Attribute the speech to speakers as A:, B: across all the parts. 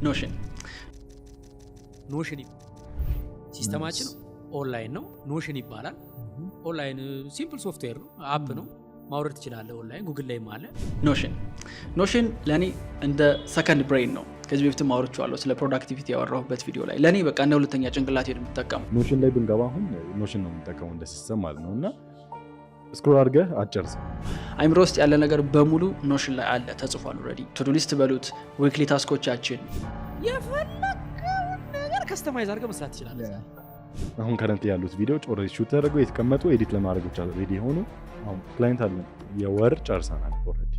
A: Notion.
B: Notion system ኣችን online ነው። Notion ይባላል። Online simple software ነው፣ app ነው። ማውረድ ትችላለህ online፣ Google ላይም አለ።
A: Notion፣ Notion ለእኔ እንደ second brain ነው። ከዚህ በፊትም አውርቼዋለሁ፣ ስለ productivity ያወራሁበት ቪዲዮ ላይ። ለእኔ በቃ እንደ ሁለተኛ ጭንቅላቴ ነው የምጠቀመው።
C: Notion ላይ ብንገባ፣ አሁን Notion ነው የምንጠቀመው እንደ system ማለት ነው፣ እና scroll አድርገህ አትጨርስም።
A: አይምሮ ውስጥ ያለ ነገር በሙሉ Notion ላይ አለ፣ ተጽፏል። Already to-do list በሉት፣ weekly task ኦቻችን
B: የፈለግከውን ነገር customize አድርገህ መስራት ትችላለህ።
C: አሁን current ያሉት ቪዲዮዎች already shoot ተደርገው የተቀመጡ፣ edit ለማድረግ ብቻ ready የሆኑ፣ አሁን client አለን፣ የወር ጨርሰናል already።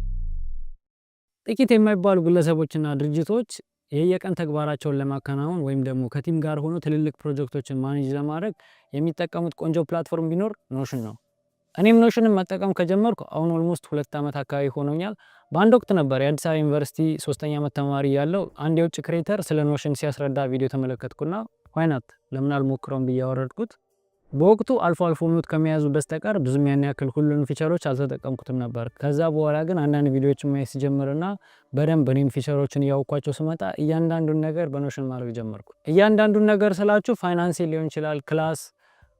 D: ጥቂት የማይባሉ ግለሰቦችና ድርጅቶች የየቀን ተግባራቸውን ለማከናወን ወይም ደግሞ ከ team ጋር ሆኖ ትልልቅ ፕሮጀክቶችን manage ለማድረግ የሚጠቀሙት ቆንጆ platform ቢኖር Notion ነው። እኔም Notion ን መጠቀም ከጀመርኩ አሁን almost 2 ዓመት አካባቢ ሆኖኛል። በአንድ ወቅት ነበር፣ የአዲስ አበባ ዩኒቨርሲቲ ሶስተኛ ዓመት ተማሪ እያለሁ፣ አንድ የውጭ creator ስለ Notion ሲያስረዳ ቪዲዮ ተመለከትኩና why not፣ ለምን አልሞክረውም ብዬ ያወረድኩት። በወቅቱ አልፎ አልፎ note ከመያዙ በስተቀር ብዙም ያን ያክል ሁሉንም feature ኦች አልተጠቀምኩትም ነበር። ከዛ በኋላ ግን አንዳንድ ቪዲዮዎችን ማየት ስጀምርና በደንብ እኔም feature ኦችን እያወኳቸው ስመጣ እያንዳንዱን ነገር በ Notion ማድረግ ጀመርኩ። እያንዳንዱን ነገር ስላችሁ ፋይናንስ ሊሆን ይችላል፣ class፣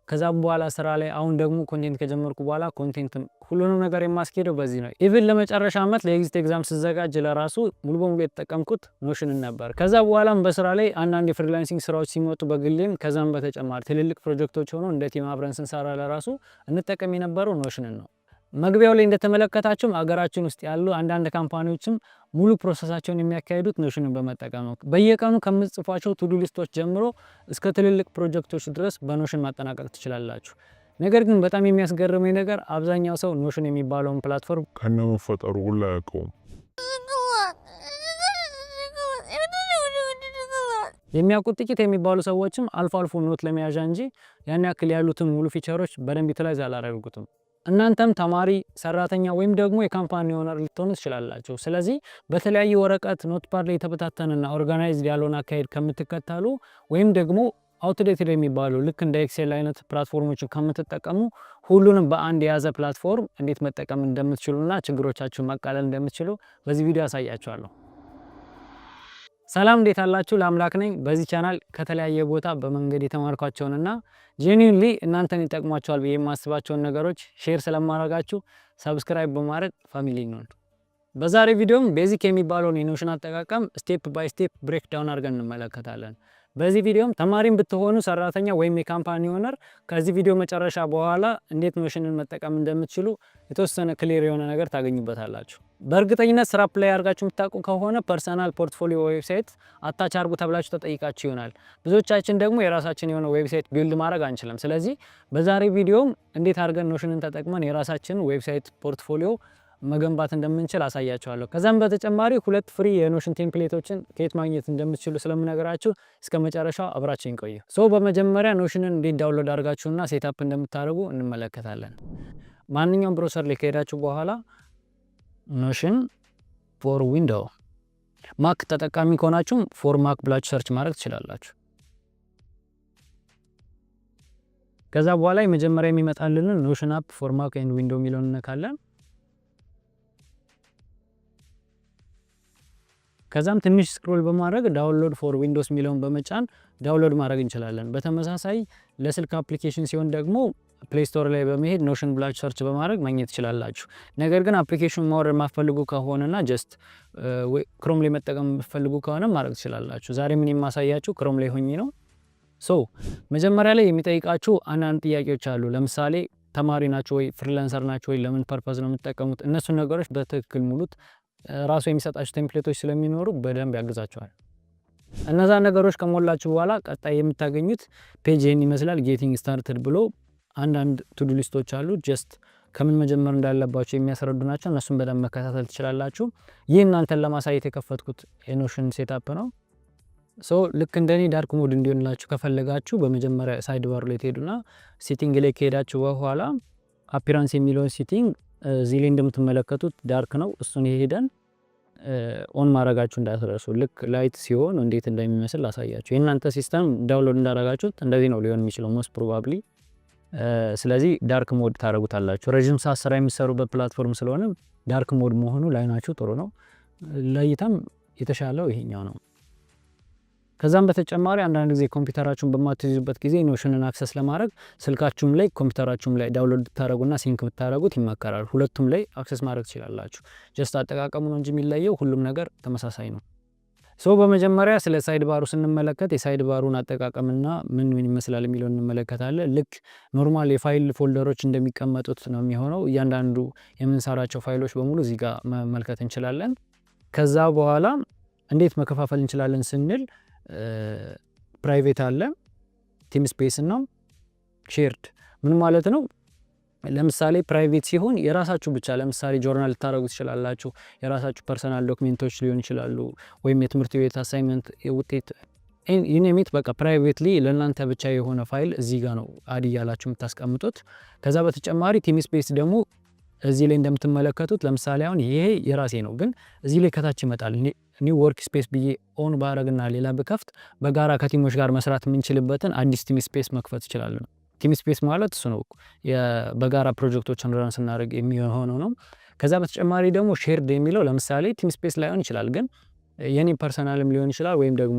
D: ከዛም በኋላ ስራ ላይ፣ አሁን ደግሞ content ከጀመርኩ በኋላ content፣ ሁሉንም ነገር የማስኬደው በዚህ ነው። Even ለመጨረሻ ዓመት ለ exit exam ስዘጋጅ ለራሱ ሙሉ በሙሉ የተጠቀምኩት Notion ን ነበር። ከዛ በኋላም በስራ ላይ አንዳንድ የ freelancing ስራዎች ሲመጡ በግሌም፣ ከዛም በተጨማሪ ትልልቅ ፕሮጀክቶች ሆኖ እንደ team አብረን ስንሰራ ለራሱ እንጠቀም የነበረው Notion ን ነው። መግቢያው ላይ እንደተመለከታችሁም አገራችን ውስጥ ያሉ አንዳንድ company ዎችም ሙሉ process ኣቸውን የሚያካሂዱት Notion ን በመጠቀም ነው። በየቀኑ ከምትጽፏቸው to-do list ኦች ጀምሮ እስከ ትልልቅ ፕሮጀክቶች ድረስ በ Notion ማጠናቀቅ ትችላላችሁ። ነገር ግን በጣም የሚያስገርመኝ ነገር አብዛኛው ሰው Notion የሚባለውን platform
E: ከነመፈጠሩ ሁላ አያውቀውም።
D: የሚያውቁት ጥቂት የሚባሉ ሰዎችም አልፎ አልፎ note ለመያዣ እንጂ ያን ያክል ያሉትን ሙሉ feature ኦች በደንብ utilize አላደረጉትም። እናንተም ተማሪ፣ ሰራተኛ ወይም ደግሞ የ company owner ልትሆኑ ትችላላችሁ። ስለዚህ በተለያየ ወረቀት፣ notepad ላይ የተበታተነና organized ያልሆነ አካሄድ ከምትከተሉ ወይም ደግሞ outdated የሚባሉ ልክ እንደ Excel አይነት platform ኦችን ከምትጠቀሙ ሁሉንም በአንድ የያዘ platform እንዴት መጠቀም እንደምትችሉና ችግሮቻችሁን ማቃለል እንደምትችሉ በዚህ ቪዲዮ አሳያችኋለሁ። ሰላም፣ እንዴት አላችሁ? ለአምላክ ነኝ። በዚህ ቻናል ከተለያየ ቦታ በመንገድ የተማርኳቸውንና genuinely እናንተን ይጠቅሟቸዋል ብዬ የማስባቸውን ነገሮች share ስለማደርጋችሁ subscribe በማድረግ family እንሁን። በዛሬ ቪዲዮም basic የሚባለውን የ Notion አጠቃቀም step by step break down አድርገን እንመለከታለን። በዚህ ቪዲዮም ተማሪም ብትሆኑ፣ ሰራተኛ ወይም የ company owner፣ ከዚህ ቪዲዮ መጨረሻ በኋላ እንዴት Notion ን መጠቀም እንደምትችሉ የተወሰነ clear የሆነ ነገር ታገኙበታላችሁ። በእርግጠኝነት ስራ apply አድርጋችሁ የምታውቁ ከሆነ personal portfolio website attach አድርጉ ተብላችሁ ተጠይቃችሁ ይሆናል። ብዙዎቻችን ደግሞ የራሳችን የሆነ website build ማድረግ አንችልም። ስለዚህ በዛሬ ቪዲዮም እንዴት አድርገን Notion ን ተጠቅመን የራሳችንን website portfolio መገንባት እንደምንችል አሳያችኋለሁ። ከዛም በተጨማሪ ሁለት free የ Notion template ኦችን ከየት ማግኘት እንደምትችሉ ስለምነግራችሁ እስከ መጨረሻው አብራችሁኝ ቆዩ። So በመጀመሪያ Notion ን እንዴት download አድርጋችሁና setup እንደምታደርጉ እንመለከታለን። ማንኛውም browser ላይ ከሄዳችሁ በኋላ Notion for Window፣ Mac ተጠቃሚ ከሆናችሁም for Mac ብላችሁ search ማድረግ ትችላላችሁ። ከዛ በኋላ የመጀመሪያ የሚመጣልንን Notion app for Mac and Window የሚለውን እነካለን። ከዛም ትንሽ scroll በማድረግ download for Windows የሚለውን በመጫን download ማድረግ እንችላለን። በተመሳሳይ ለስልክ application ሲሆን ደግሞ Play Store ላይ በመሄድ Notion ብላችሁ search በማድረግ ማግኘት ትችላላችሁ። ነገር ግን application ማውረድ የማትፈልጉ ከሆነና just Chrome ላይ መጠቀም የምትፈልጉ ከሆነ ማድረግ ትችላላችሁ። ዛሬ ምን የማሳያችሁ Chrome ላይ ሆኜ ነው። So መጀመሪያ ላይ የሚጠይቃችሁ አንዳንድ ጥያቄዎች አሉ። ለምሳሌ ተማሪ ናችሁ ወይ፣ freelancer ናችሁ ወይ፣ ለምን purpose ነው የምትጠቀሙት? እነሱን ነገሮች በትክክል ሙሉት። ራሱ የሚሰጣችሁ template ኦች ስለሚኖሩ በደንብ ያግዛችኋል። እነዛ ነገሮች ከሞላችሁ በኋላ ቀጣይ የምታገኙት page ይህን ይመስላል። Getting started ብሎ አንዳንድ to-do list ኦች አሉ። Just ከምን መጀመር እንዳለባችሁ የሚያስረዱ ናቸው። እነሱን በደንብ መከታተል ትችላላችሁ። ይህ እናንተን ለማሳየት የከፈትኩት የ Notion setup ነው። So ልክ እንደኔ dark mode እንዲሆንላችሁ ከፈለጋችሁ በመጀመሪያ side bar ላይ ትሄዱና setting ላይ ከሄዳችሁ በኋላ appearance የሚለውን setting እዚህ ላይ እንደምትመለከቱት dark ነው። እሱን ሄደን on ማድረጋችሁ እንዳትረሱ። ልክ light ሲሆን እንዴት እንደሚመስል ላሳያችሁ። የእናንተ system download እንዳረጋችሁት እንደዚህ ነው ሊሆን የሚችለው most probably። ስለዚህ dark mode ታደርጉታላችሁ። ረዥም ሰዓት ስራ የሚሰሩበት platform ስለሆነ dark mode መሆኑ ለአይናችሁ ጥሩ ነው። ለእይታም የተሻለው ይሄኛው ነው። ከዛም በተጨማሪ አንዳንድ ጊዜ ኮምፒውተራችሁን በማትይዙበት ጊዜ Notion ን access ለማድረግ ስልካችሁም ላይ ኮምፒውተራችሁም ላይ download ብታደረጉና sync ብታደረጉት ይመከራል። ሁለቱም ላይ access ማድረግ ትችላላችሁ። Just አጠቃቀሙ ነው እንጂ የሚለየው ሁሉም ነገር ተመሳሳይ ነው። So በመጀመሪያ ስለ sidebar ኡ ስንመለከት የ sidebar ኡን አጠቃቀምና ምን ምን ይመስላል የሚለውን እንመለከታለን። ልክ normal የ file folder ኦች እንደሚቀመጡት ነው የሚሆነው። እያንዳንዱ የምንሰራቸው ፋይሎች በሙሉ እዚህ ጋር መመልከት እንችላለን። ከዛ በኋላ እንዴት መከፋፈል እንችላለን ስንል private አለ፣ team space እና shared። ምን ማለት ነው? ለምሳሌ private ሲሆን የራሳችሁ ብቻ፣ ለምሳሌ ጆርናል ልታደረጉ ትችላላችሁ። የራሳችሁ personal document ኦች ሊሆን ይችላሉ፣ ወይም የትምህርት ቤት assignment ውጤት፣ you name it፣ በቃ privately ለእናንተ ብቻ የሆነ ፋይል እዚህ ጋር ነው add እያላችሁ የምታስቀምጡት። ከዛ በተጨማሪ team space ደግሞ እዚህ ላይ እንደምትመለከቱት ለምሳሌ አሁን ይሄ የራሴ ነው፣ ግን እዚህ ላይ ከታች ይመጣል። New workspace ብዬ on ባረግና ሌላ ብከፍት በጋራ ከ team ኦች ጋር መስራት የምንችልበትን አዲስ team space መክፈት እችላለሁ። Team space ማለት እሱ ነው፣ በጋራ ፕሮጀክቶችን run ስናደርግ የሚሆነው ነው። ከዛ በተጨማሪ ደግሞ shared የሚለው ለምሳሌ team space ላይሆን ይችላል፣ ግን የኔ personal ም ሊሆን ይችላል ወይም ደግሞ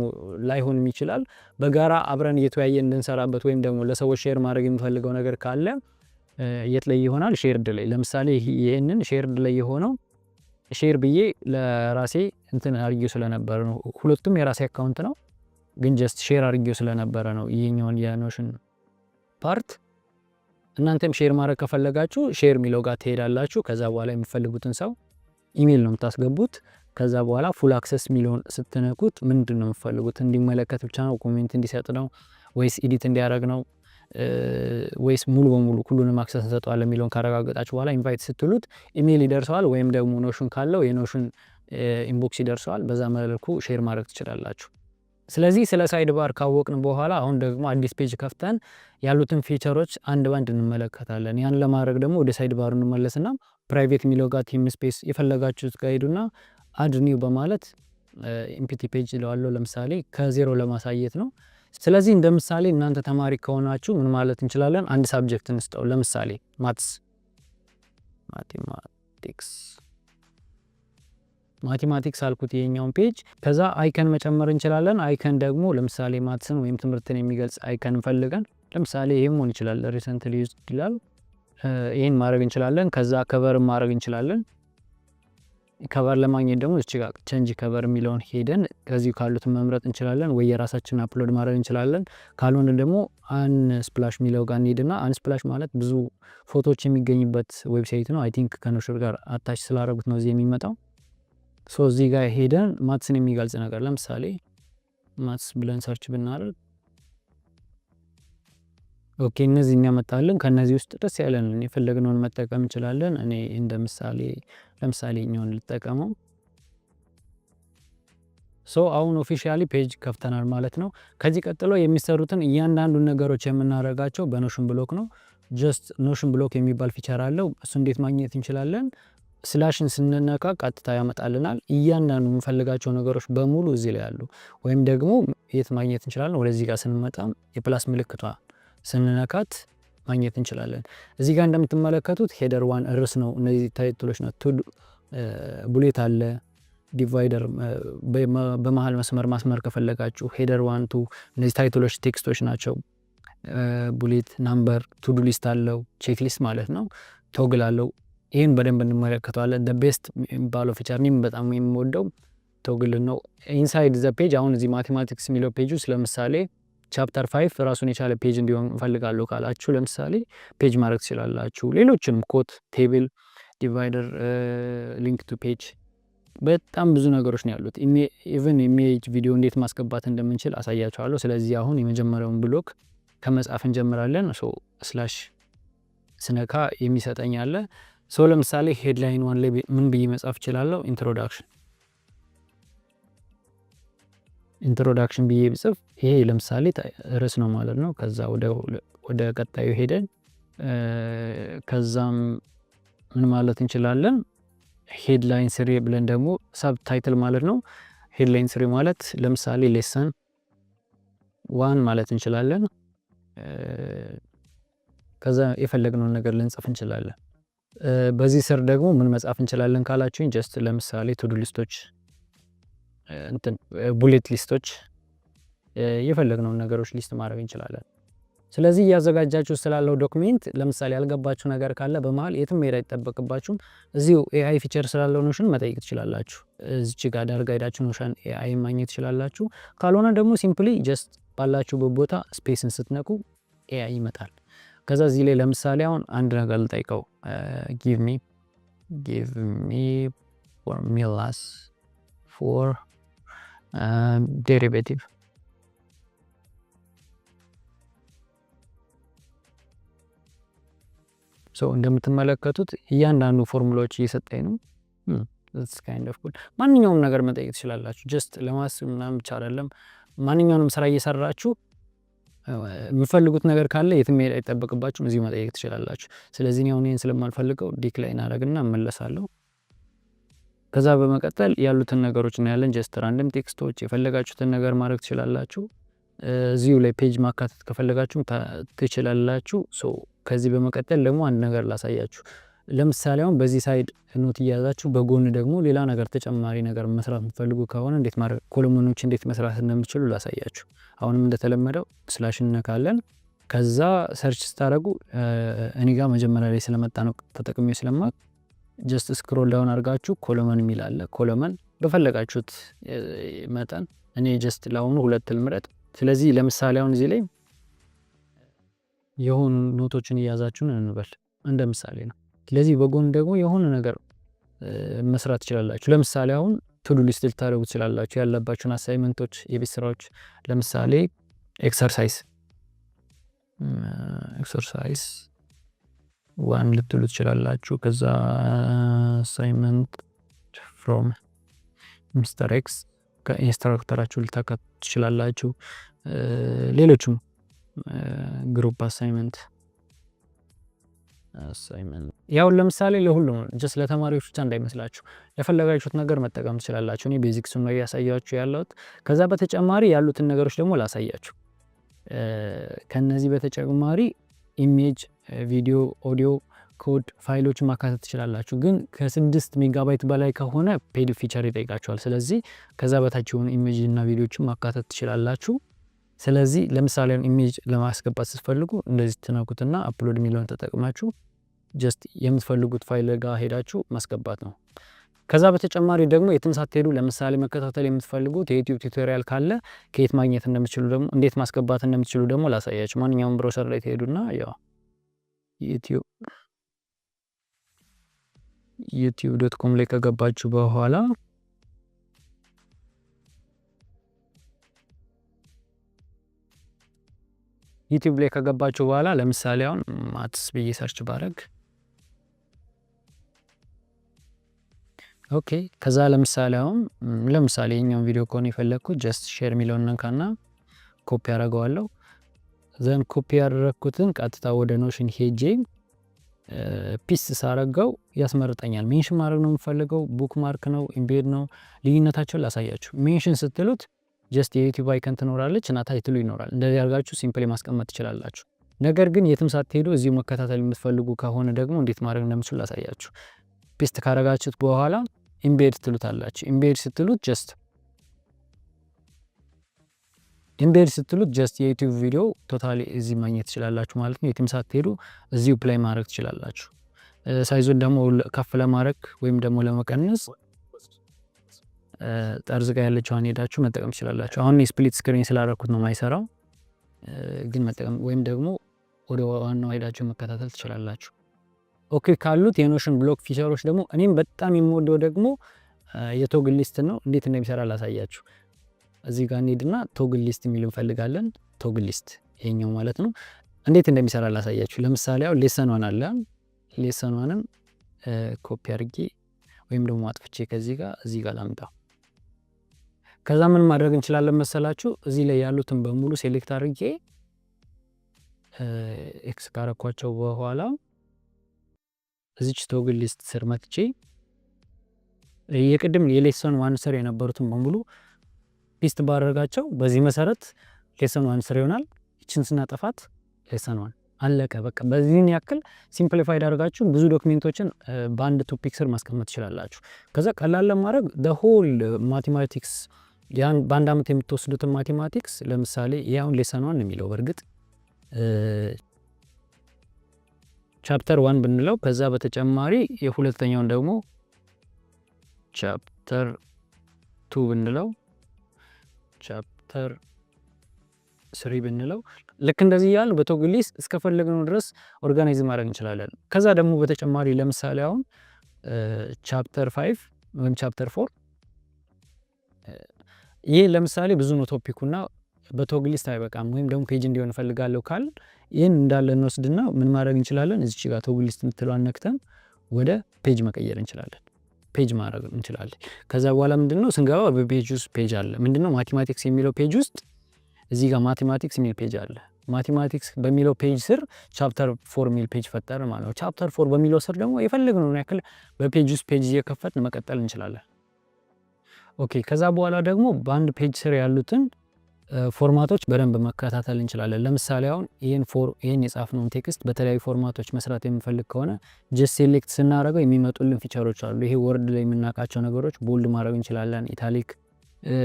D: ላይሆንም ይችላል። በጋራ አብረን እየተወያየን እንድንሰራበት ወይም ደግሞ ለሰዎች share ማድረግ የምፈልገው ነገር ካለ የት ላይ ይሆናል? Shared ላይ። ለምሳሌ ይህንን shared ላይ የሆነው share ብዬ ለራሴ እንትን አድርጌው ስለነበረ ነው። ሁለቱም የራሴ account ነው፣ ግን just share አድርጌው ስለነበረ ነው ይሄኛውን የ Notion part። እናንተም share ማድረግ ከፈለጋችሁ share የሚለው ጋር ትሄዳላችሁ። ከዛ በኋላ የምትፈልጉትን ሰው ኢሜይል ነው የምታስገቡት። ከዛ በኋላ full access የሚለውን ስትነኩት ምንድን ነው የምትፈልጉት? እንዲመለከት ብቻ ነው? Comment እንዲሰጥ ነው ወይስ edit እንዲያደርግ ነው ወይስ ሙሉ በሙሉ ሁሉንም access እንሰጠዋለን የሚለውን ካረጋገጣችሁ በኋላ invite ስትሉት ኢሜይል ይደርሰዋል፣ ወይም ደግሞ Notion ካለው የ Notion inbox ይደርሰዋል። በዛ መልኩ share ማድረግ ትችላላችሁ። ስለዚህ ስለ sidebar ካወቅን በኋላ አሁን ደግሞ አዲስ page ከፍተን ያሉትን feature ኦች አንድ ባንድ እንመለከታለን። ያን ለማድረግ ደግሞ ወደ sidebar እንመለስና private የሚለው ጋር፣ team space፣ የፈለጋችሁት ጋር ሄዱና add new በማለት empty page እለዋለሁ። ለምሳሌ ከዜሮ ለማሳየት ነው። ስለዚህ እንደ ምሳሌ እናንተ ተማሪ ከሆናችሁ ምን ማለት እንችላለን? አንድ subject እንስጠው። ለምሳሌ maths፣ mathematics አልኩት ይሄኛውን page። ከዛ icon መጨመር እንችላለን። Icon ደግሞ ለምሳሌ maths ን ወይም ትምህርትን የሚገልጽ icon እንፈልገን። ለምሳሌ ይሄም መሆን ይችላል። Recently used ይላል። ይህን ማድረግ እንችላለን። ከዛ cover ማድረግ እንችላለን። Cover ለማግኘት ደግሞ እዚህ ጋር change cover የሚለውን ሄደን ከዚሁ ካሉት መምረጥ እንችላለን፣ ወይ የራሳችንን upload ማድረግ እንችላለን። ካልሆነ ደግሞ Unsplash የሚለው ጋር እንሄድና Unsplash ማለት ብዙ ፎቶዎች የሚገኝበት website ነው። I think ከ Notion ጋር attach ስላደረጉት ነው እዚህ የሚመጣው። So እዚህ ጋር ሄደን maths ን የሚገልጽ ነገር ለምሳሌ maths ብለን search ብናደርግ፣ okay፣ እነዚህ የሚያመጣልን ከነዚህ ውስጥ ደስ ያለንን የፈለግነውን መጠቀም እንችላለን። እኔ እንደ ምሳሌ ለምሳሌ እኛውን ልጠቀመው። So አሁን officially page ከፍተናል ማለት ነው። ከዚህ ቀጥሎ የሚሰሩትን እያንዳንዱን ነገሮች የምናደርጋቸው በ Notion block ነው። Just Notion block የሚባል feature አለው። እሱ እንዴት ማግኘት እንችላለን? Slash ን ስንነካ ቀጥታ ያመጣልናል። እያንዳንዱ የምንፈልጋቸው ነገሮች በሙሉ እዚህ ላይ አሉ። ወይም ደግሞ የት ማግኘት እንችላለን? ወደዚህ ጋር ስንመጣ የ plus ምልክቷ ስንነካት ማግኘት እንችላለን። እዚህ ጋር እንደምትመለከቱት header one ርዕስ ነው። እነዚህ title ኦች ነው። Bullet አለ፣ divider በመሀል መስመር ማስመር ከፈለጋችሁ፣ header one two፣ እነዚህ title ኦች text ኦች ናቸው። Bullet፣ number፣ to do list አለው፣ checklist ማለት ነው። Toggle አለው። ይህን በደንብ እንመለከተዋለን። Best የሚባለው feature እኔም በጣም የምወደው toggle ነው። Inside the page አሁን እዚህ mathematics የሚለው page ውስጥ ለምሳሌ chapter 5 ራሱን የቻለ page እንዲሆን እንፈልጋለሁ ካላችሁ ለምሳሌ page ማድረግ ትችላላችሁ። ሌሎችንም quote፣ table፣ divider፣ link to page፣ በጣም ብዙ ነገሮች ነው ያሉት። Even image፣ ቪዲዮ እንዴት ማስገባት እንደምንችል አሳያችኋለሁ። ስለዚህ አሁን የመጀመሪያውን block ከመጻፍ እንጀምራለን። So slash ስነካ የሚሰጠኝ አለ። So ለምሳሌ headline one ላይ ምን ብዬ መጻፍ እችላለሁ? Introduction ብዬ ብጽፍ ይሄ ለምሳሌ ርዕስ ነው ማለት ነው። ከዛ ወደ ቀጣዩ ሄደን ከዛም ምን ማለት እንችላለን? Headline three ብለን ደግሞ subtitle ማለት ነው። Headline three ማለት ለምሳሌ lesson one ማለት እንችላለን። ከዛ የፈለግነውን ነገር ልንጽፍ እንችላለን። በዚህ ስር ደግሞ ምን መጻፍ እንችላለን ካላችሁኝ just ለምሳሌ to do list ኦች፣ እንትን bullet list ኦች የፈለግነውን ነገሮች list ማድረግ እንችላለን። ስለዚህ እያዘጋጃችሁ ስላለው document ለምሳሌ ያልገባችሁ ነገር ካለ በመሀል የትም መሄድ አይጠበቅባችሁም። እዚሁ AI feature ስላለው Notion መጠየቅ ትችላላችሁ። እዚች ጋር ዳርጋ ሄዳችሁ Notion AI ማግኘት ትችላላችሁ። ካልሆነ ደግሞ simply just ባላችሁበት ቦታ space ን ስትነኩ AI ይመጣል። ከዛ እዚህ ላይ ለምሳሌ አሁን አንድ ነገር ልጠይቀው፣ give me formulas for derivative። So እንደምትመለከቱት እያንዳንዱ ፎርሙላዎች እየሰጠኝ ነው። Kind of cool። ማንኛውም ነገር መጠየቅ ትችላላችሁ። Just ለማስ ምናምን ብቻ አይደለም። ማንኛውንም ስራ እየሰራችሁ የምፈልጉት ነገር ካለ የትም መሄድ አይጠበቅባችሁም፣ እዚሁ መጠየቅ ትችላላችሁ። ስለዚህ እኔ አሁን ይሄን ስለማልፈልገው decline አደርግና እመለሳለሁ። ከዛ በመቀጠል ያሉትን ነገሮች እናያለን። Just random text ኦች የፈለጋችሁትን ነገር ማድረግ ትችላላችሁ። እዚሁ ላይ page ማካተት ከፈለጋችሁም ትችላላችሁ። So ከዚህ በመቀጠል ደግሞ አንድ ነገር ላሳያችሁ። ለምሳሌ አሁን በዚህ side note እያያዛችሁ በጎን ደግሞ ሌላ ነገር ተጨማሪ ነገር መስራት የምትፈልጉ ከሆነ እንዴት ማድረግ column ኦች እንዴት መስራት እንደምትችሉ ላሳያችሁ። አሁንም እንደተለመደው slash እንነካለን። ከዛ search ስታደርጉ እኔ ጋር መጀመሪያ ላይ ስለመጣ ነው ተጠቅሜ ስለማቅ just scroll down አድርጋችሁ column የሚል አለ። Column በፈለጋችሁት መጠን እኔ just ለአሁኑ ሁለት ልምረጥ። ስለዚህ ለምሳሌ አሁን እዚህ ላይ የሆኑ note ኦችን እያዛችሁ ነው እንበል፣ እንደ ምሳሌ ነው። ስለዚህ በጎን ደግሞ የሆነ ነገር መስራት ትችላላችሁ። ለምሳሌ አሁን to-do list ልታደርጉ ትችላላችሁ። ያለባችሁን assignment ኦች፣ የቤት ስራዎች ለምሳሌ exercise 1 ልትሉ ትችላላችሁ። ከዛ assignment from Mister X ከ instructor ኣችሁ ልታካትቱ ትችላላችሁ። ሌሎችም group assignment ያው ለምሳሌ ለሁሉም just ለተማሪዎች ብቻ እንዳይመስላችሁ የፈለጋችሁት ነገር መጠቀም ትችላላችሁ። እኔ basics ኡን ነው እያሳያችሁ ያለሁት። ከዛ በተጨማሪ ያሉትን ነገሮች ደግሞ ላሳያችሁ። ከነዚህ በተጨማሪ image፣ ቪዲዮ፣ audio፣ code፣ ፋይሎችን ማካተት ትችላላችሁ። ግን ከ6 ሜጋባይት በላይ ከሆነ paid feature ይጠይቃችኋል። ስለዚህ ከዛ በታች የሆኑ image እና ቪዲዮዎችን ማካተት ትችላላችሁ። ስለዚህ ለምሳሌ image ለማስገባት ስትፈልጉ እንደዚህ ትነኩትና upload የሚለውን ተጠቅማችሁ just የምትፈልጉት ፋይል ጋር ሄዳችሁ ማስገባት ነው። ከዛ በተጨማሪ ደግሞ የትም ሳትሄዱ ለምሳሌ መከታተል የምትፈልጉት የ YouTube tutorial ካለ ከየት ማግኘት እንደምትችሉ ደግሞ እንዴት ማስገባት እንደምትችሉ ደግሞ ላሳያችሁ። ማንኛውም browser ላይ ትሄዱና ያው youtube.com ላይ ከገባችሁ በኋላ YouTube ላይ ከገባችሁ በኋላ ለምሳሌ አሁን maths ብዬ search ባረግ okay፣ ከዛ ለምሳሌ አሁን ለምሳሌ የኛውን ቪዲዮ ከሆነ የፈለግኩት just share የሚለውን ነካና ኮፒ አደርገዋለሁ። Then copy ያደረግኩትን ቀጥታ ወደ Notion ሄጄ paste ሳረገው ያስመርጠኛል። Mention ማድረግ ነው የምፈልገው፣ bookmark ነው፣ embed ነው። ልዩነታቸውን ላሳያችሁ። Mention ስትሉት just የ YouTube icon ትኖራለች እና title ኡ ይኖራል። እንደዚህ አድርጋችሁ simply ማስቀመጥ ትችላላችሁ። ነገር ግን የትም ሳትሄዱ እዚሁ መከታተል የምትፈልጉ ከሆነ ደግሞ እንዴት ማድረግ እንደምትችሉ ላሳያችሁ። Paste ካረጋችሁት በኋላ embed ትሉታላችሁ። Embed ስትሉት just የ YouTube ቪዲዮ totally እዚህ ማግኘት ትችላላችሁ ማለት ነው። የትም ሳትሄዱ እዚሁ play ማድረግ ትችላላችሁ። Size ኡን ደግሞ ከፍ ለማድረግ ወይም ደግሞ ለመቀነስ ጠርዝ ጋር ያለችዋን ሄዳችሁ መጠቀም ትችላላችሁ። አሁን የ split screen ስላደረኩት ነው የማይሰራው፣ ግን መጠቀም ወይም ደግሞ ወደ ዋናው ሄዳችሁ መከታተል ትችላላችሁ። Okay፣ ካሉት የ Notion block feature ኦች ደግሞ እኔም በጣም የምወደው ደግሞ የ toggle list ነው። እንዴት እንደሚሰራ ላሳያችሁ። እዚህ ጋር እንሂድና toggle list የሚል እንፈልጋለን። Toggle list ይሄኛው ማለት ነው። እንዴት እንደሚሰራ ላሳያችሁ። ለምሳሌ አሁን lesson 1 አለ። Lesson 1 ን ኮፒ አድርጌ ወይም ደግሞ አጥፍቼ ከዚህ ጋር እዚህ ጋር ላምጣው። ከዛ ምን ማድረግ እንችላለን መሰላችሁ? እዚህ ላይ ያሉትን በሙሉ select አድርጌ X ካረኳቸው በኋላ እዚች toggle list ስር መጥቼ የቅድም የ lesson 1 ስር የነበሩትን በሙሉ paste ባደረጋቸው በዚህ መሰረት lesson 1 ስር ይሆናል። ይችን ስናጠፋት lesson 1 አለቀ። በቃ በዚህን ያክል simplified አድርጋችሁ ብዙ document ኦችን በአንድ topic ስር ማስቀመጥ ትችላላችሁ። ከዛ ቀላል ለማድረግ whole mathematics ያን በአንድ ዓመት የምትወስዱትን mathematics ለምሳሌ ይህ አሁን lesson 1 የሚለው በእርግጥ chapter 1 ብንለው፣ ከዛ በተጨማሪ የሁለተኛውን ደግሞ chapter 2 ብንለው፣ chapter 3 ብንለው፣ ልክ እንደዚህ እያልን በ toggle list እስከፈለግነው ድረስ organize ማድረግ እንችላለን። ከዛ ደግሞ በተጨማሪ ለምሳሌ አሁን chapter 5 ወይም chapter 4፣ ይህ ለምሳሌ ብዙ ነው topic ኩና በ toggle list አይበቃም ወይም ደግሞ page እንዲሆን እፈልጋለሁ ካል ይህን እንዳለ እንወስድና ምን ማድረግ እንችላለን? እዚች ጋር toggle list የምትለዋን ነክተን ወደ page መቀየር እንችላለን። Page ማድረግ እንችላለን። ከዛ በኋላ ምንድነው ስንገባ በ page ውስጥ page አለ። ምንድነው? Mathematics የሚለው page ውስጥ እዚህ ጋር mathematics የሚል page አለ። Mathematics በሚለው page ስር chapter 4 የሚል page ፈጠርን ማለት ነው። Chapter 4 በሚለው ስር ደግሞ የፈለግነውን ያክል በ page ውስጥ page እየከፈትን መቀጠል እንችላለን። Okay፣ ከዛ በኋላ ደግሞ በአንድ page ስር ያሉትን format ኦች በደንብ መከታተል እንችላለን። ለምሳሌ አሁን ይህን የጻፍነውን text በተለያዩ format ኦች መስራት የምንፈልግ ከሆነ just select ስናደርገው የሚመጡልን feature ኦች አሉ። ይሄ Word ላይ የምናውቃቸው ነገሮች bold ማድረግ እንችላለን፣ italic፣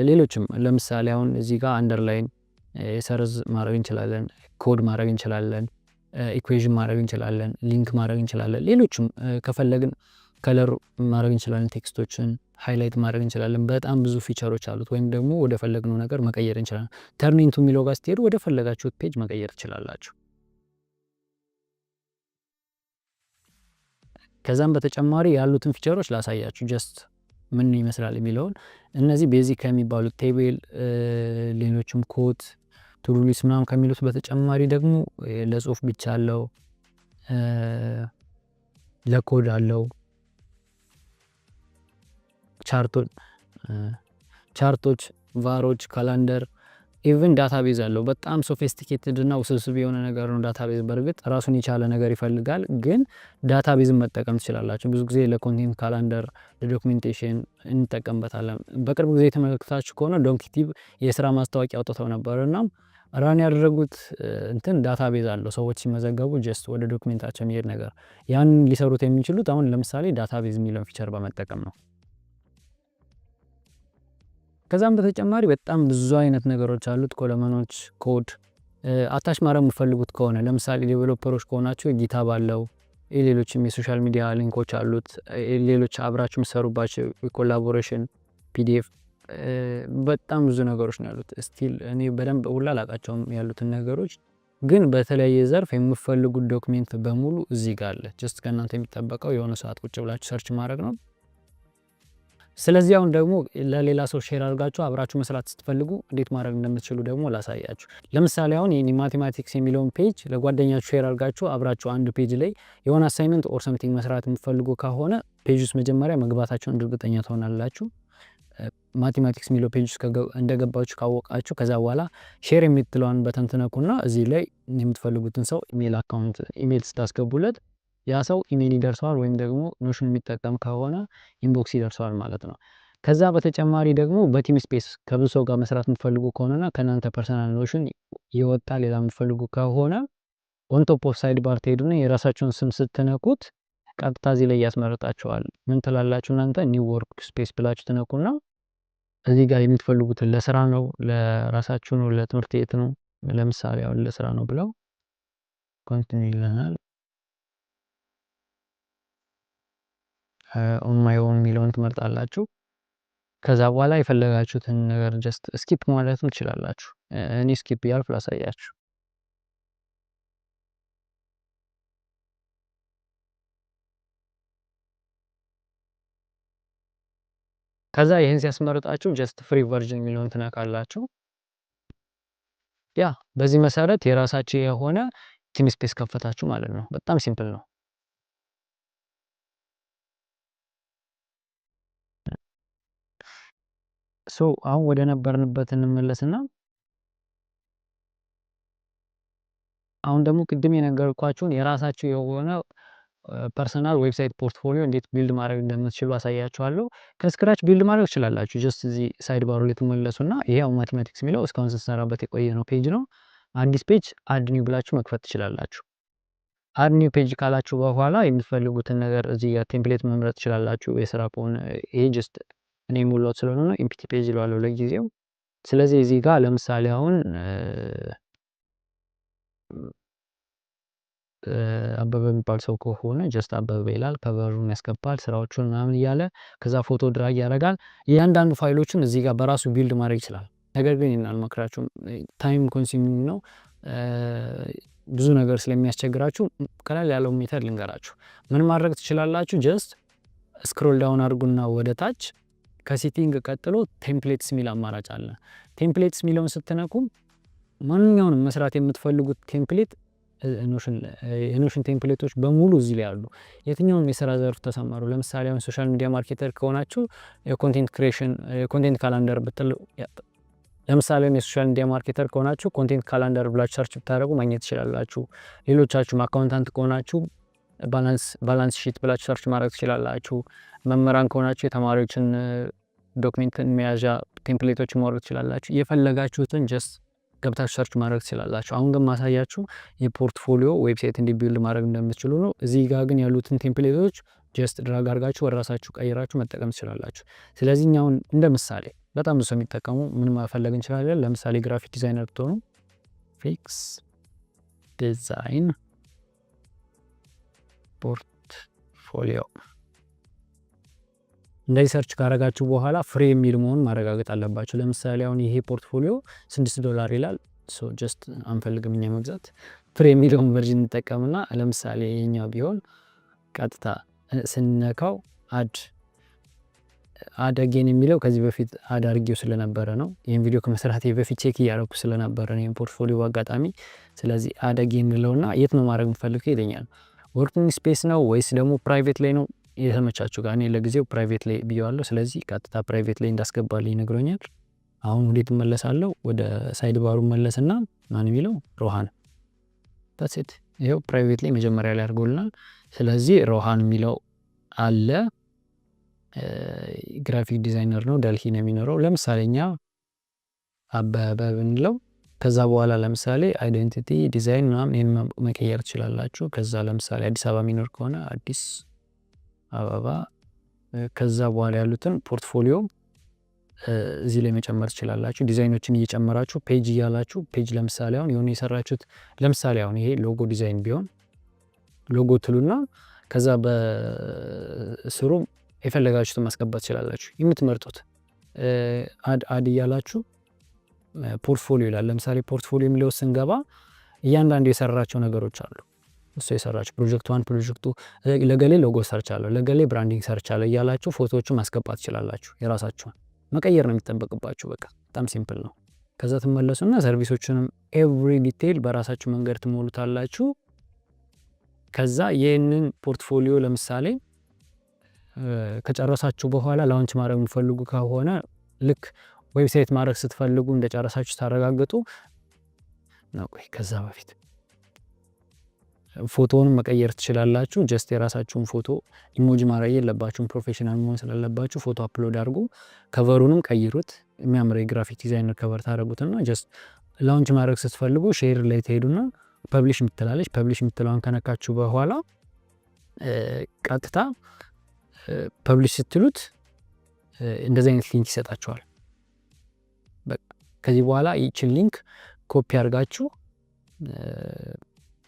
D: ሌሎችም። ለምሳሌ አሁን እዚህ ጋር underline የሰረዝ ማድረግ እንችላለን፣ ኮድ ማድረግ እንችላለን፣ equation ማድረግ እንችላለን፣ link ማድረግ እንችላለን። ሌሎችም ከፈለግን color ማድረግ እንችላለን፣ text ኦችን highlight ማድረግ እንችላለን። በጣም ብዙ feature ኦች አሉት። ወይም ደግሞ ወደ ፈለግነው ነገር መቀየር እንችላለን። Turn into የሚለው ጋር ስትሄዱ ወደ ፈለጋችሁት page መቀየር ትችላላችሁ። ከዛም በተጨማሪ ያሉትን feature ኦች ላሳያችሁ just ምን ይመስላል የሚለውን። እነዚህ basic ከሚባሉት table፣ ሌሎችም quote፣ to-do list ምናምን ከሚሉት በተጨማሪ ደግሞ ለጽሁፍ ብቻ አለው፣ ለኮድ አለው፣ chart ኦች፣ var ኦች፣ calendar፣ even database አለው። በጣም sophisticated እና ውስብስብ የሆነ ነገር ነው database። በእርግጥ ራሱን የቻለ ነገር ይፈልጋል፣ ግን database ን መጠቀም ትችላላችሁ። ብዙ ጊዜ ለ content calendar፣ ለ documentation እንጠቀምበታለን። በቅርብ ጊዜ የተመለከታችሁ ከሆነ Donkey Tube የስራ ማስታወቂያ አውጥተው ነበር እና run ያደረጉት እንትን database አለው። ሰዎች ሲመዘገቡ just ወደ document ኣቸው የሚሄድ ነገር፣ ያን ሊሰሩት የሚችሉት አሁን ለምሳሌ database የሚለውን feature በመጠቀም ነው። ከዛም በተጨማሪ በጣም ብዙ አይነት ነገሮች አሉት። Column ኦች፣ code attach ማድረግ የምትፈልጉት ከሆነ፣ ለምሳሌ developer ኦች ከሆናችሁ GitHub አለው። ሌሎችም የ social media link ኦች አሉት። ሌሎች አብራችሁ የምትሰሩባቸው collaboration፣ PDF፣ በጣም ብዙ ነገሮች ነው ያሉት። Still እኔ በደንብ ሁላ አላውቃቸውም ያሉትን ነገሮች፣ ግን በተለያየ ዘርፍ የምትፈልጉት document በሙሉ እዚህ ጋር አለ። Just ከእናንተ የሚጠበቀው የሆነ ሰዓት ቁጭ ብላችሁ search ማድረግ ነው። ስለዚህ አሁን ደግሞ ለሌላ ሰው share አድርጋችሁ አብራችሁ መስራት ስትፈልጉ እንዴት ማድረግ እንደምትችሉ ደግሞ ላሳያችሁ። ለምሳሌ አሁን ይህን mathematics የሚለውን page ለጓደኛችሁ share አድርጋችሁ አብራችሁ አንድ page ላይ የሆነ assignment or something መስራት የምትፈልጉ ከሆነ page ውስጥ መጀመሪያ መግባታችሁን እርግጠኛ ትሆናላችሁ። Mathematics የሚለው page ውስጥ እንደገባችሁ ካወቃችሁ ከዛ በኋላ share የምትለዋን button ትነኩና እዚህ ላይ የምትፈልጉትን ሰው email account email ስታስገቡለት ያ ሰው ኢሜል ይደርሰዋል ወይም ደግሞ Notion የሚጠቀም ከሆነ inbox ይደርሰዋል ማለት ነው። ከዛ በተጨማሪ ደግሞ በ team space ከብዙ ሰው ጋር መስራት የምትፈልጉ ከሆነና ከእናንተ personal Notion የወጣ ሌላ የምትፈልጉ ከሆነ on top of sidebar ትሄዱና የራሳችሁን ስም ስትነኩት ቀጥታ እዚህ ላይ ያስመርጣችኋል። ምን ትላላችሁ እናንተ? New workspace ብላችሁ ትነኩና እዚህ ጋር የምትፈልጉትን ለስራ ነው፣ ለራሳችሁ ነው፣ ለትምህርት ቤት ነው። ለምሳሌ አሁን ለስራ ነው ብለው continue ይለናል። On my own የሚለውን ትመርጣላችሁ። ከዛ በኋላ የፈለጋችሁትን ነገር just skip ማለትም ትችላላችሁ። እኔ skip እያልኩ ላሳያችሁ። ከዛ ይህን ሲያስመርጣችሁ just free version የሚለውን ትነካላችሁ። Yeah፣ በዚህ መሰረት የራሳችሁ የሆነ team space ከፈታችሁ ማለት ነው። በጣም simple ነው። So አሁን ወደ ነበርንበት እንመለስና አሁን ደግሞ ቅድም የነገርኳችሁን የራሳችሁ የሆነ personal website portfolio እንዴት build ማድረግ እንደምትችሉ አሳያችኋለሁ። ከ scratch build ማድረግ ትችላላችሁ። Just እዚህ sidebar ኡ ላይ ትመለሱና ይሄ አሁን mathematics የሚለው እስካሁን ስንሰራበት የቆየ ነው page ነው። አዲስ page add new ብላችሁ መክፈት ትችላላችሁ። Add new page ካላችሁ በኋላ የምትፈልጉትን ነገር እዚህ ጋር template መምረጥ ትችላላችሁ። የስራ ከሆነ ይሄ just እኔ የሞላሁት ስለሆነ ነው። Empty page እለዋለሁ ለጊዜው። ስለዚህ እዚህ ጋር ለምሳሌ አሁን አበበ የሚባል ሰው ከሆነ just አበበ ይላል፣ cover ኡን ያስገባል፣ ስራዎቹን ምናምን እያለ ከዛ ፎቶ drag ያደርጋል። እያንዳንዱ ፋይሎችን እዚህ ጋር በራሱ build ማድረግ ይችላል። ነገር ግን ይህን አልመክራችሁም። Time consuming ነው፣ ብዙ ነገር ስለሚያስቸግራችሁ ቀለል ያለው method ልንገራችሁ። ምን ማድረግ ትችላላችሁ? Just scroll down አድርጉና ወደ ታች ከ setting ቀጥሎ templates የሚል አማራጭ አለ። Templates የሚለውን ስትነኩ ማንኛውንም መስራት የምትፈልጉት template፣ የ Notion template ኦች በሙሉ እዚህ ላይ አሉ። የትኛውንም የስራ ዘርፍ ተሰማሩ። ለምሳሌ አሁን social media marketer ከሆናችሁ የ content creation፣ የ content calendar ብትል፣ ለምሳሌ የ social media marketer ከሆናችሁ content calendar ብላችሁ search ብታደርጉ ማግኘት ትችላላችሁ። ሌሎቻችሁም accountant ከሆናችሁ balance sheet ብላችሁ search ማድረግ ትችላላችሁ። መምህራን ከሆናችሁ የተማሪዎችን document ን መያዣ template ኦች ማውረድ ትችላላችሁ። የፈለጋችሁትን just ገብታችሁ search ማድረግ ትችላላችሁ። አሁን ግን ማሳያችሁ የ portfolio website እንዲ build ማድረግ እንደምትችሉ ነው። እዚህ ጋር ግን ያሉትን template ኦች just drag አድርጋችሁ ወደ ራሳችሁ ቀይራችሁ መጠቀም ትችላላችሁ። ስለዚህ እኛ አሁን እንደ ምሳሌ በጣም ብዙ ሰው የሚጠቀሙ ምን መፈለግ እንችላለን። ለምሳሌ graphic designer ብትሆኑ graphics design portfolio እንደዚህ search ካረጋችሁ በኋላ free የሚል መሆኑን ማረጋገጥ አለባችሁ። ለምሳሌ አሁን ይሄ portfolio 6 ዶላር ይላል። So just አንፈልግም እኛ መግዛት፣ free የሚለውን version እንጠቀምና ለምሳሌ የኛው ቢሆን ቀጥታ ስንነካው add again የሚለው ከዚህ በፊት add አድርጌው ስለነበረ ነው። ይህን ቪዲዮ ከመስራቴ በፊት check እያደረኩ ስለነበረ ነው ይህን portfolio አጋጣሚ። ስለዚህ add again እንለውና የት ነው ማድረግ የምፈልገው ይለኛል። Working space ነው ወይስ ደግሞ private ላይ ነው የተመቻችሁ ጋር? እኔ ለጊዜው private ላይ ብየዋለሁ። ስለዚህ ቀጥታ private ላይ እንዳስገባልኝ ይነግሮኛል። አሁን ወዴት እመለሳለሁ? ወደ side bar ኡ መለስና ማን የሚለው ሮሃን፣ that's it። ይኸው private ላይ መጀመሪያ ላይ አድርጎልናል። ስለዚህ ሮሃን የሚለው አለ። Graphic designer ነው፣ ደልሂ ነው የሚኖረው። ለምሳሌ እኛ አበበ ብንለው ከዛ በኋላ ለምሳሌ identity design ምናምን ይሄን መቀየር ትችላላችሁ። ከዛ ለምሳሌ አዲስ አበባ የሚኖር ከሆነ አዲስ አበባ፣ ከዛ በኋላ ያሉትን portfolio እዚህ ላይ መጨመር ትችላላችሁ። ዲዛይኖችን እየጨመራችሁ page እያላችሁ page፣ ለምሳሌ አሁን የሆነ የሰራችሁት፣ ለምሳሌ አሁን ይሄ logo design ቢሆን ሎጎ ትሉና ከዛ በስሩ የፈለጋችሁትን ማስገባት ትችላላችሁ። የምትመርጡት add add እያላችሁ portfolio ይላል። ለምሳሌ portfolio የሚለው ስንገባ እያንዳንዱ የሰራቸው ነገሮች አሉ። እሱ የሰራቸው project one፣ project two፣ ለገሌ ሎጎ ሰርቻለሁ፣ ለገሌ branding ሰርቻለሁ እያላችሁ ፎቶዎቹን ማስገባት ትችላላችሁ። የራሳችሁን መቀየር ነው የሚጠበቅባችሁ። በቃ በጣም simple ነው። ከዛ ትመለሱና service ኦቹንም every detail በራሳችሁ መንገድ ትሞሉታላችሁ። ከዛ ይህንን portfolio ለምሳሌ ከጨረሳችሁ በኋላ launch ማድረግ የምትፈልጉ ከሆነ፣ ልክ website ማድረግ ስትፈልጉ እንደጨረሳችሁ ታረጋግጡ ነው። ቆይ፣ ከዛ በፊት ፎቶውን መቀየር ትችላላችሁ። Just የራሳችሁን ፎቶ፣ emoji ማድረግ የለባችሁም፣ professional መሆን ስላለባችሁ ፎቶ upload አድርጉ። Cover ኡንም ቀይሩት። የሚያምር የ graphic designer cover ታደርጉትና just launch ማድረግ ስትፈልጉ share ላይ ትሄዱና publish የምትላለች፣ publish የምትለዋን ከነካችሁ በኋላ ቀጥታ publish ስትሉት እንደዚህ አይነት link ይሰጣችኋል። በቃ ከዚህ በኋላ ይችን link copy አድርጋችሁ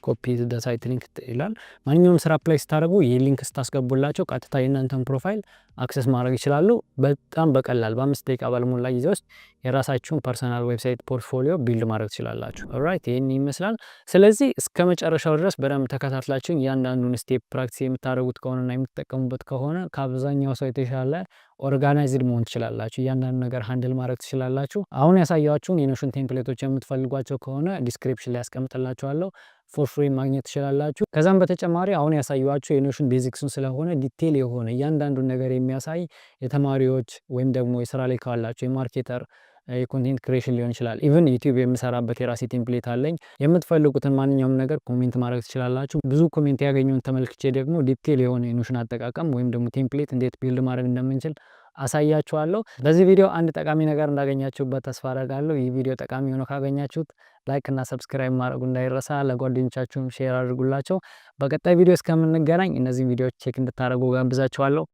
D: copy the site link ይላል። ማንኛውም ስራ apply ስታደርጉ ይህ link ስታስገቡላቸው ቀጥታ የእናንተን profile access ማድረግ ይችላሉ። በጣም በቀላል በ5 ደቂቃ ባልሞላ ጊዜ ውስጥ የራሳችሁን personal website portfolio build ማድረግ ትችላላችሁ። Alright፣ ይህን ይመስላል። ስለዚህ እስከ መጨረሻው ድረስ በደንብ ተከታትላችሁ እያንዳንዱን step practice የምታደርጉት ከሆነና የምትጠቀሙበት ከሆነ ከአብዛኛው ሰው የተሻለ organized መሆን ትችላላችሁ። እያንዳንዱ ነገር handle ማድረግ ትችላላችሁ። አሁን ያሳየኋችሁን የ Notion template ኦች የምትፈልጓቸው ከሆነ description ላይ ያስቀምጥላችኋለሁ። For free ማግኘት ትችላላችሁ። ከዛም በተጨማሪ አሁን ያሳየኋችሁ የ Notion basics ኡን ስለሆነ detail የሆነ እያንዳንዱን ነገር የሚያሳይ የተማሪዎች ወይም ደግሞ የስራ ላይ ካላችሁ የ marketer፣ የ content creation ሊሆን ይችላል። Even YouTube የምሰራበት የራሴ template አለኝ። የምትፈልጉትን ማንኛውም ነገር comment ማድረግ ትችላላችሁ። ብዙ comment ያገኘውን ተመልክቼ ደግሞ detail የሆነ የ Notion አጠቃቀም ወይም ደግሞ template እንዴት build ማድረግ እንደምንችል አሳያችኋለሁ። በዚህ ቪዲዮ አንድ ጠቃሚ ነገር እንዳገኛችሁበት ተስፋ አደርጋለሁ። ይህ ቪዲዮ ጠቃሚ ሆኖ ካገኛችሁት like እና subscribe ማድረጉ እንዳይረሳ፣ ለጓደኞቻችሁም share አድርጉላቸው። በቀጣይ ቪዲዮ እስከምንገናኝ እነዚህን ቪዲዮዎች check እንድታደርጉ ጋብዛችኋለሁ።